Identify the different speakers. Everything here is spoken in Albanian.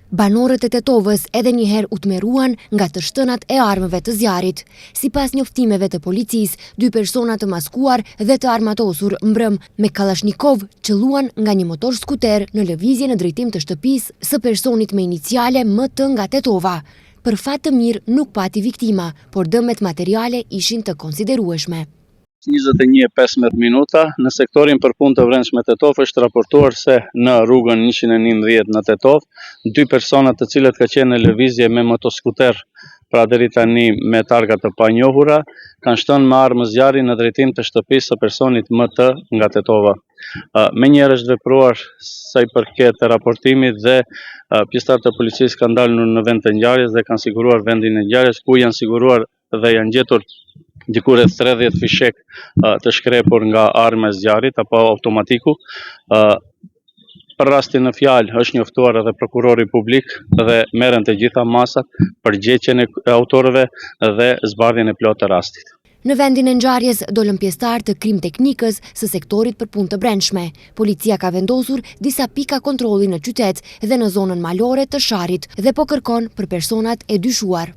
Speaker 1: Banorët e Tetovës edhe një herë u tmerruan nga të shtënat e armëve të zjarrit. Sipas njoftimeve të policisë, dy persona të maskuar dhe të armatosur mbrëmë me kallashnikov qëlluan nga një motor skuter në lëvizje në drejtim të shtëpisë së personit me iniciale MT nga Tetova. Për fat të mirë nuk pati viktima, por dëmet materiale ishin të konsiderueshme.
Speaker 2: 21 e 15 minuta, në sektorin për punë të brendshme Tetovë është raportuar se në rrugën 111 në Tetovë, dy persona të cilët ka qenë në lëvizje me motoskuter, pra deri tani me targa të panjohura, kanë shtënë me armë zjarri në drejtim të shtëpisë së personit MT nga Tetova. Menjëherë është vepruar sa i përket raportimit dhe pjesëtarët e policisë kanë dalë në vend të ngjarjes dhe kanë siguruar vendin e ngjarjes, ku janë siguruar dhe janë gjetur diku rreth 30 fishek të shkrepur nga arma e zjarrit apo automatiku. Për rastin në fjalë është njoftuar edhe prokurori publik dhe merren të gjitha masat për gjetjen e autorëve dhe zbardhjen e plotë të rastit.
Speaker 1: Në vendin e ngjarjes dolën pjesëtarë të krim teknikës së sektorit për punë të brendshme. Policia ka vendosur disa pika kontrolli në qytet dhe në zonën malore të Sharrit dhe po kërkon për personat e dyshuar.